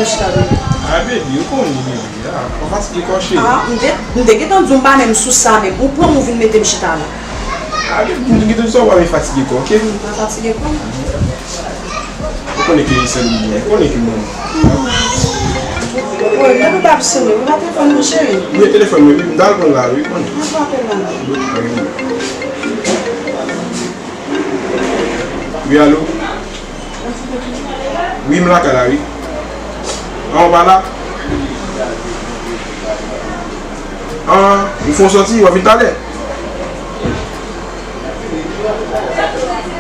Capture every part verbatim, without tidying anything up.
Chita, baby. Ah, baby, ou konnen, baby. Ah, pa fatige kò, cheri. Ah, m te, m te gentan di w m pa menm sou sa menm. Ou pran m, ou vin mete m chita la. Ah, baby, m te gentan di w sa, ou pa vin fatige kò, ok? M pa fatige kò. Ou konnen ke sèl ou gen, ou konnen ke mwen. Woy, lè nou pa ap sere, ou pa telefòn mwen, cheri? Wi, telefòn mwen, wi, m ta al pran l la, wi, konnen. Mwen frape la. Wi, alo? Wi, m lakay la, wi. An, ou pa la? An, ou fè yon sòti, w ap vin talè?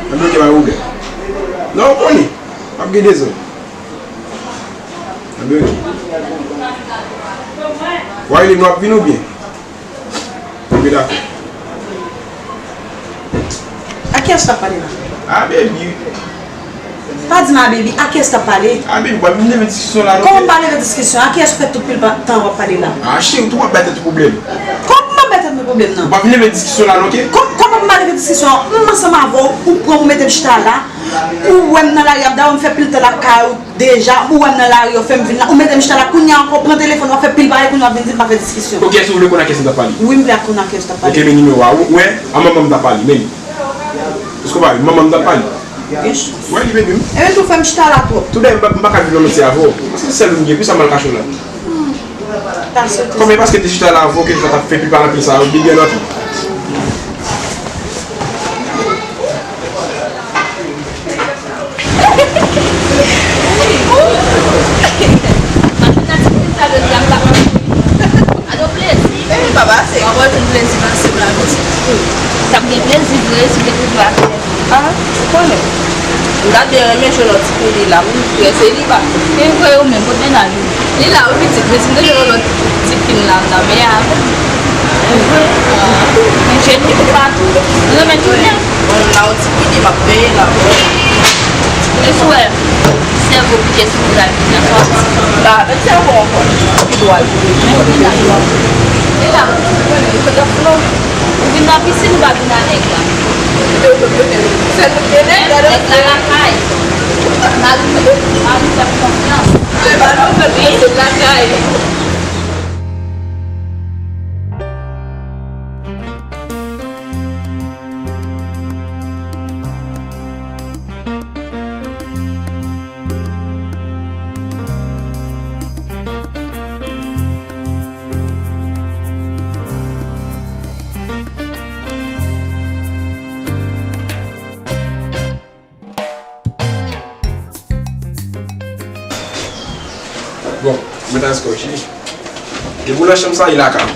Anben, ok, pa gen pwoblèm. Non, ou konnen. W ap gen dezòd. Anben, ok. W a rele m, w ap vin oubyen? Anben, dakò. A kiyès w t ap pale la? A, baby. Pa di m a baby, a kiyès w t ap pale? A, baby, w ap vin leve diskisyon la, non? Kòman m pa leve diskisyon? A kiyès ou fè tout pil pa- tan w ap pale la? A, cheri, ou tou w ap bay tèt ou pwoblèm. Kòman m ap bay tèt mwen pwoblèm nan? Ou pa vin leve diskisyon la, non, ok? Kò- Kòman m pa leve diskisyon an? M ansanm avè w, ou pran m, ou mete m chita la, ou wè m nan lari a, dayè m fè pil tan lakay ou deja, ou wè m nan lari, ou fè m vin la, ou mete m chita la, kounye a ankò, ou pran telefòn, w ap fè pil bagay, kounye a w ap vin di m pa fè diskisyon. Ok, èske ou vle konnen a kiyès m t ap pale? Wi, m vle konnen a kiyès w t ap pale. Ok, men nimewo a, ou wè, a manman m t ap pale, men. Èske w pa wè, manman m t ap pale? Wè li, baby. Ebyen, tou fè m chita la twòp. Tou dayè, m pa, m pa ka viv nan menti avè w. Paske se sèl ou m gen, poukisa m al kache w la? Hmm. Kòm e paske te chita la avè w ke m pa t ap fè pil pale anpil sa, ou byen anpil. Machin nan ti moun sa de dram la. Ado plezi. Eh, pa pase. Mwen wè tout plezi pase la, pitit. T ap gen plezi vre si w te toujou avè m. Ah, ou konnen. M ta byen renmen jwe lòt ti pede la, wi, frè, se li pa. E vre ou menm, kote l al? Li la, wi, pitit, men si m te jwe lòt ti pil la, m ta peye avè l. E vre? Ah. Men jeni ou pa tou. Ou renmen tounen? Bon, m la, yon ti pede, m ap peye la. E si w wè sèvo piye sou vizaj li nan sòti. Ba, avèk sèvo ankò. Pi dwal. Men pi dwal. E la, ou konnen, ou fè gad flou. Ou vin nan pisin, ou pa vin a nèg la. Sèl nou gen nèg, gade. Nèg la lakay. Mari, mari fè m konfyans. Se pa nou fè l, se lakay. Bon, mwen ta eskòche. Depi w nan chanm sa, e lakay ou.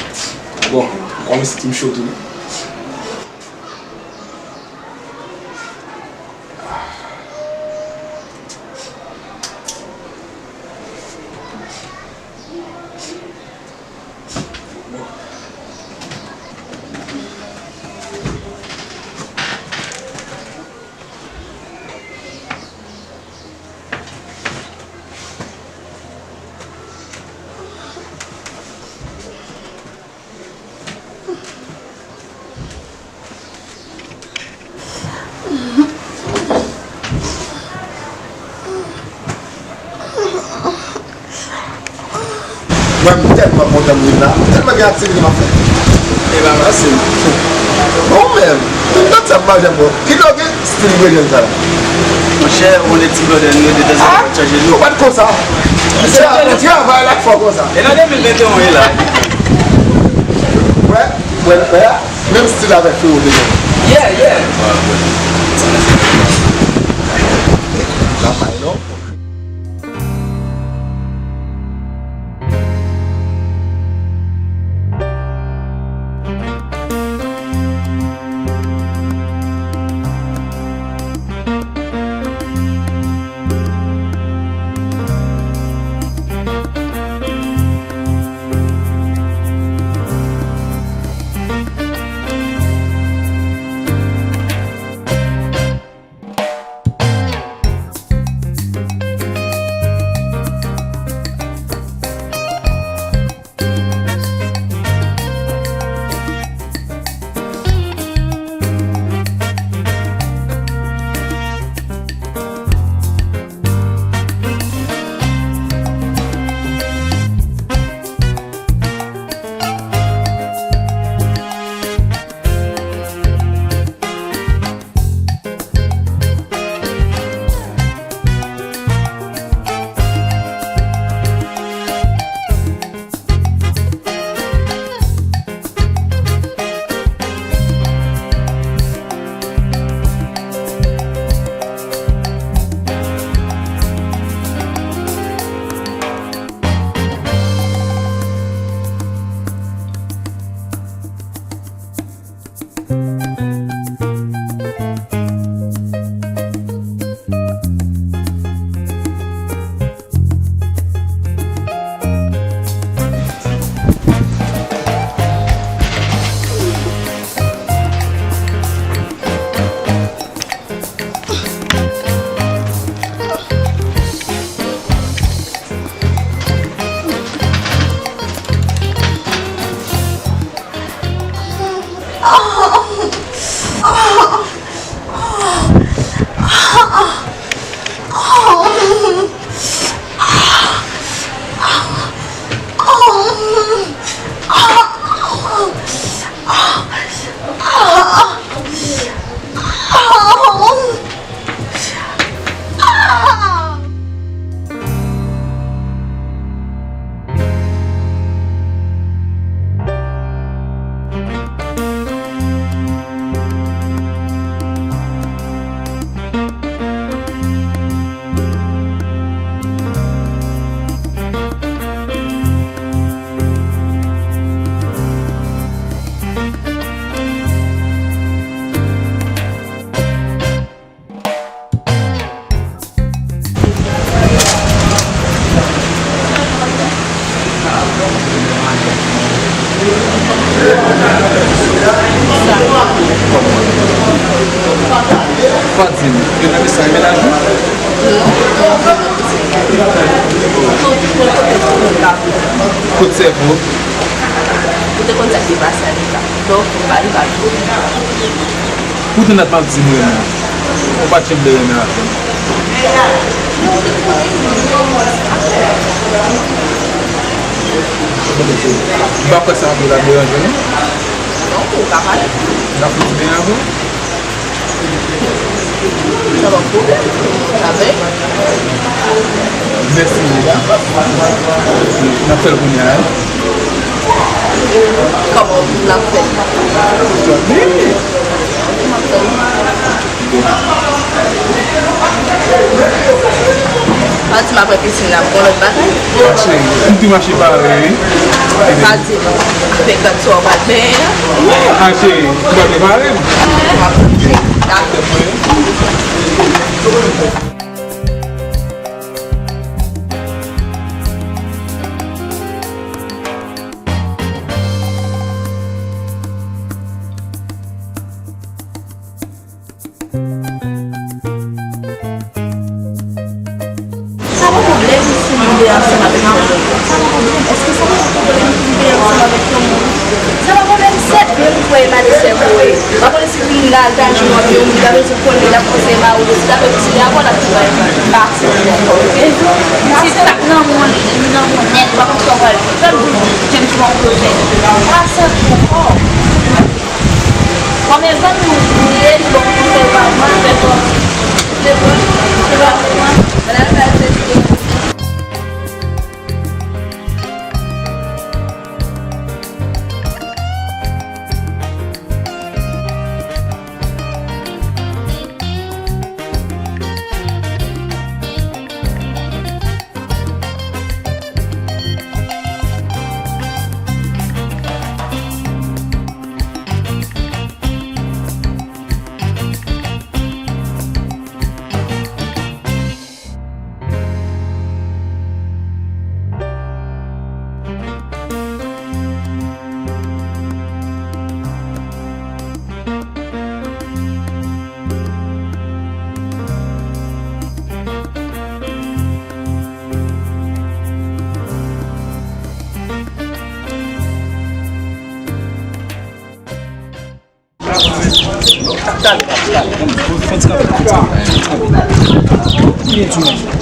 Bon, kòm si ti m cho tou. Mwen, m tèlman kontan m vin la. M tèlman gen aktivite m ap fè. E pa fasil. Bon, men, m tande sa m pa janm wè. Ki do gen stil grenn sa la? Monchè, ou konnen ti blòdè nou yo detanzantan chanje nou. Ou pa t konsa. Ou travay la k fè w konsa. E nan de mil venteyen e la. Wè, wè, wè. Menm stil avèk Fero te gen. Yeah, yeah. Travay non. Fatim, gen nan mesaj mennaj ou? Kot sèvo? Ou te konn sa ki te pase a deja. Donk, ou pa, li pa jwe. Poutan dat m ap di m renmen w. Ou pa t janm vle renmen avè m. M pa kwè sa ap deranje w, non. Non, ou ka pale. N ap fouti benyen avè w. Sa pa pwoblèm. Sa bèl. Mèsi, medam. N ap fè l kounye a, wi. Kòman n ap fè l? Wi. Pa di m apre pisin la, gon lòt bagay. Mache, m di mache pare, wi. Pa di m, fè gad sa w pral benyen an. A cheri, m pral prepare m. M ap prepare. Dakò. Sa pa pwoblèm si m rive ansanm avèk yon moun? Sa pa pwoblèm? Èske sa pa pwoblèm si m rive ansanm avèk yon moun? Sa pa pwoblèm, sèt mil fwa e pa de sèvo e. Pa konnen si moun la al ta jwenn yon moun, li ta bezwen konnen, l ap konseye mari w, si l ap fè pitit li avan, l ap di, "Bay, m pa aksepte ankò, oke?" Si sa k nan moun, li nan moun nèt, ou pa konn sa w pral fè, l di w, "James, bon, ou fè." Pa santi w fò. Kòm e zanmi w li ye, li ba w konsèy pa mal, fè kòm se bon, se pa bon, men la fè se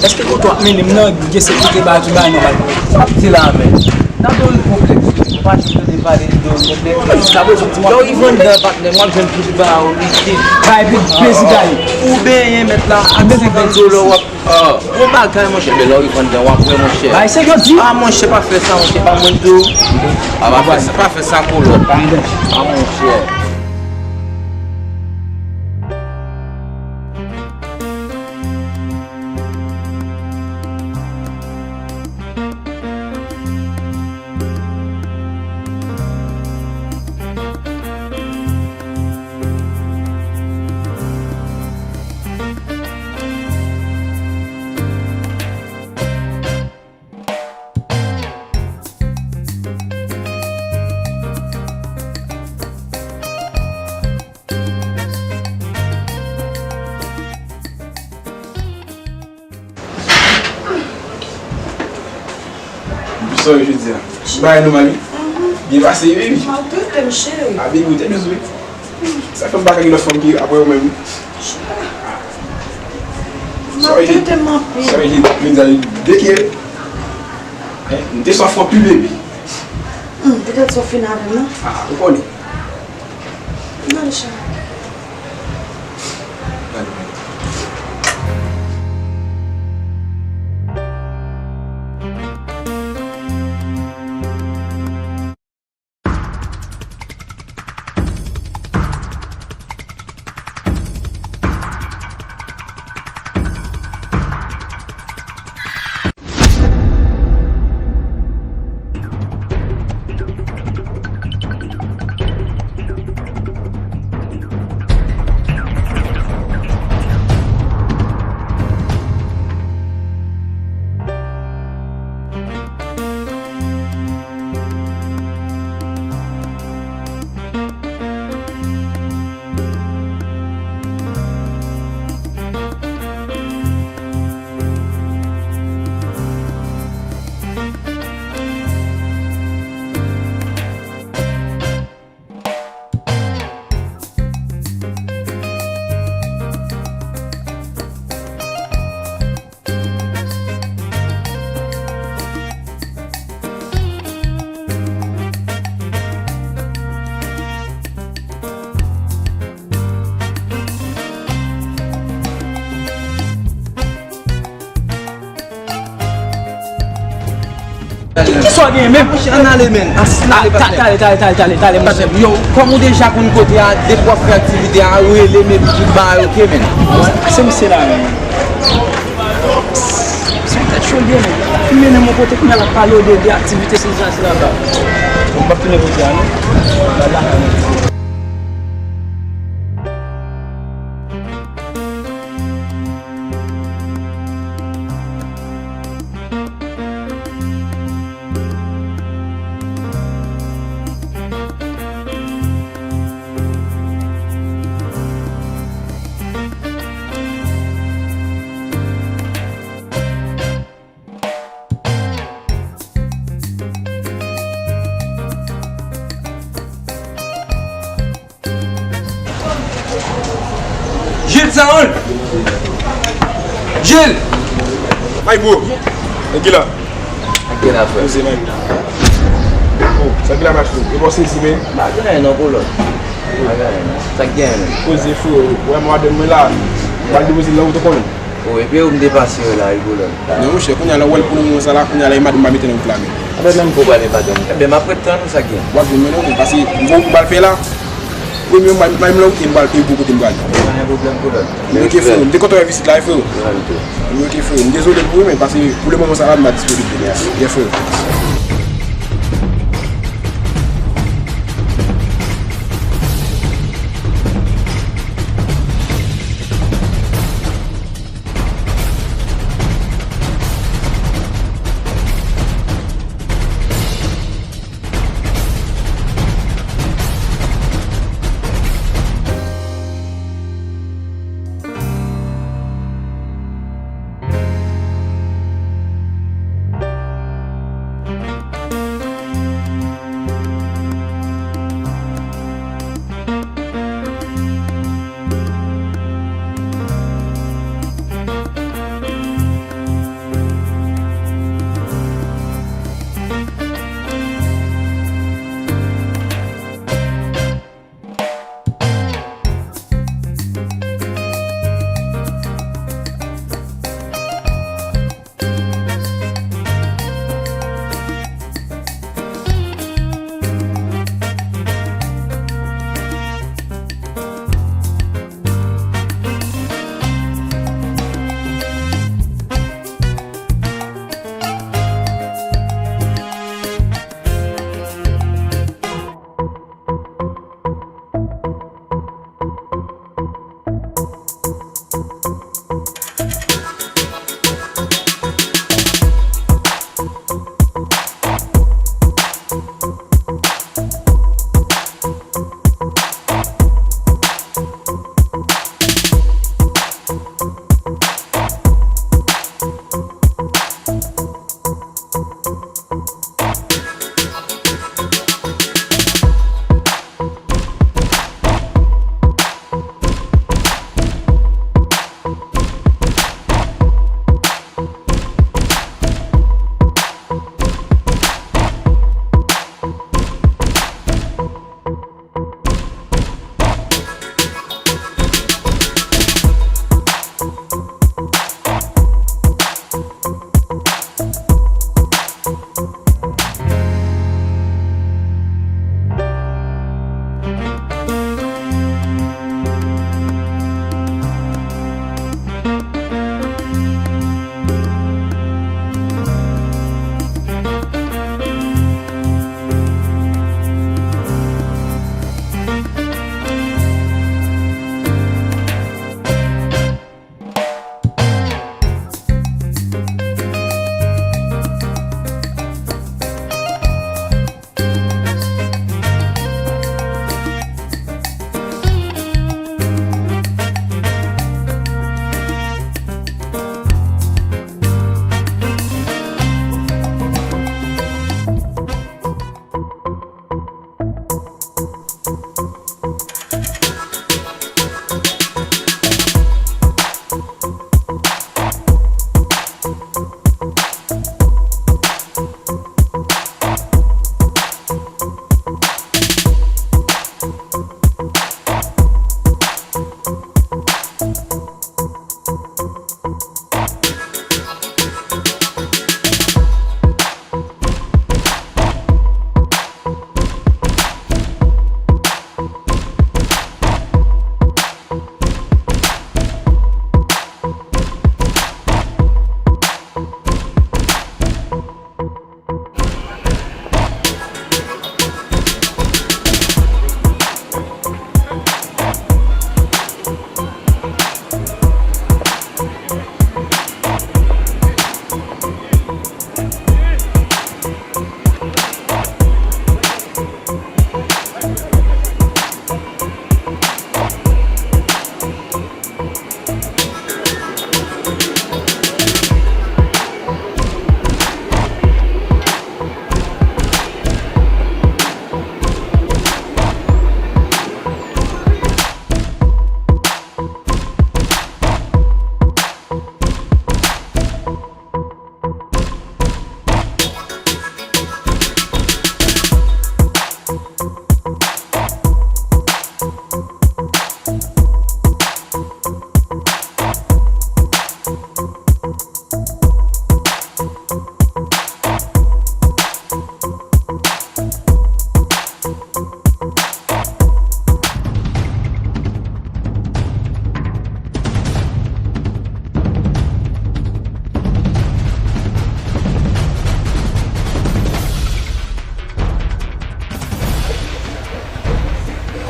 Èske kote w ap mennen m nan, gen sekirite ba di bay non bay. Ap di la men. N ap ba w yon konplèks. Ou pa janm tande pale de dòmi nèt. Lè w rive anndan, patnè, m w ap jwenn pil ba w, li te bay pil plezi gaye. Ou benyen mèt la ak senkant dola w ap. Gwo bagay, monchè, men lè w rive anndan, w ap wè, monchè. Bay se yo di. A, monchè, pa fè sa, monchè, pa mwen di w. A, pa fè sa, pa fè sa, kolòn. A, monchè. Sa w jodi a? Bagay nòmal wi. Byen pase wi, baby. M ap doute m, cheri. A, baby, ou te dous wi. Sa fè m pa gen lòt fanm ki apre ou menm. M ap tete m anpil. Sa vle di, vle di, dèke, hein, m te sòf ou pi, baby. Hmm, petèt sa w fin avè m nan. Ah, ou konnen. Nan, Richard. Kisa w gen menm? Ann ale, men. Ann ale, patnè. Tale, tale, tale, tale, tale, patnè. Yo, kòm ou deja konn kote a, depi w ap fè aktivite a, rele m epi tout bagay, oke, men. Se misye la, men. Se yon tèt cho l ye, men. Li mennen m yon kote kounye a, l ap pale w de, de aktivite, se sa, se la, la. Bon, m p ap tounen kote a, non. La, la, la, non. Jil, sa wont? Jil! May bro! Tranquila. Tranquila, frè. Poze, may bro. Oh, sa ki la mach tou? E bon sezi, men. Pa gen anyen non, kolòn. Pa gen anyen non. Sa ki gen, men? Poze, frè. Wè, madanm mwen la. Pral depoze l nan wout, ou konnen. O, epi ou m te pase yo la, rigolo. Non, monchè, kounye a la, ou wè l pou le moman sa la, kounye a la, e madanm pa mete nan wout la, men. Anben, menm pou pale madanm. Enben, m ap ret tann ou sa gen. W ap vin mennen w, men pase, m gon wout pou m al fè la. Premye, m al, m al nan wout, e m pral, e pou kote m prale. Pa gen pwoblèm, kolòn. Ok, frè, m te kontan wè vizit la, wi, frè. Mwen tou. Ok, frè, m dezole pou ou, men pase, pou le moman sa la, m pa disponib kounye a. Yes, frè.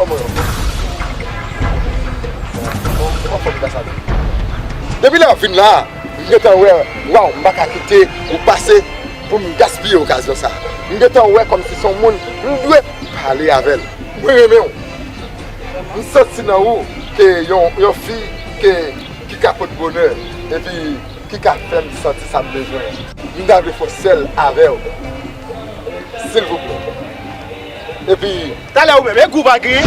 Kòman yo? Kòman fòm gras la? Depi lè w vin la, m gentan wè, waw, m pa ka kite ou pase pou m gaspiye okazyon sa. M gentan wè kòmsi se yon moun m dwe pale avè l. Mwen renmen w. M santi nan ou ke yon, yon fi ke, ki ka pot bonè, epi ki ka fè m santi sa m bezwen. M ta vle fè sèl avè w. Silvouplè. Epi talè ou menm, e gou pa gen?